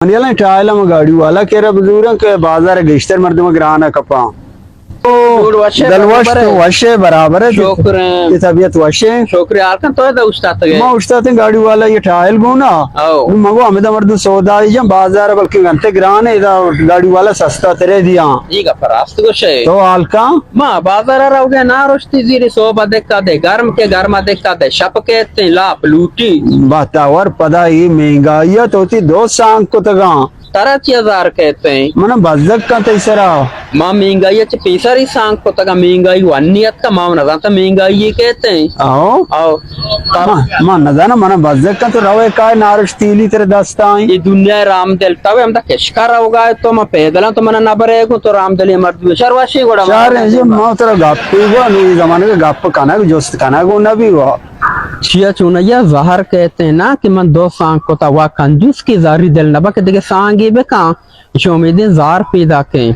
منی الان ٹائل ہم گاڑی والا کرا بزوراں کہ بازار گیشتر مردم گران کپاں۔ او، دل وش ئے، برابر ئے؟ وش ئے، برابر ئے؟ شکر ایں۔ تئی طبیعت وش ایں؟ شکر ایں۔ حال کن تو ادا اوشتاتگ ئے؟ ما اوشتاتیں گاڑی والا اے ٹائل گونا۔ او۔ نو مگو ہمدا مردم سودا ای جان بازار بلکہ گنتے گران ایں، ادا گاڑی والا سستا ترے دیاں۔ اے گپ راست گوش ئے۔ تو حال کن؟ ما بازار روگ ئے نارشتی زیری صبح دکا دے، گرم کہ گرم دکا دے، شپ کیتیں لاپ لوٹی۔ باتاور پدا اے مہنگائی ءَ تو وتی دو سانگ کتگاں۔ ترا چی ہزار کیتیں؟ من بزگ کن تئی سرا۔ ما مہنگائی ءَ چہ پیسر ای سانگ کتگاں، مہنگائی ونی اتکا، ما نزانتا مہنگائی کیتیں۔ آؤ۔ آؤ۔ ما، ما نزاناں، من بزگ کن تو روے کائے نارشتیلی ترے دستائیں۔ اے دنیا رام دل تو ہمدا کشکا روگا ئے تو، ما پیدلاں تو من نبرے گوں تو رام دلی مردم۔ شر وشیں گڑا۔ شر ایں جی، ما ترا گپ گو، نو اے زمانے کہ گپ کنگ، جست کنگ و نبی وا۔ چیا چونیا زہر کیتیں نا کہ من دو سانگ کتا وا کنجوس کی زاری دل نبا کہ دگہ سانگے بکاں، چہ امیدیں زار پیدا کیں۔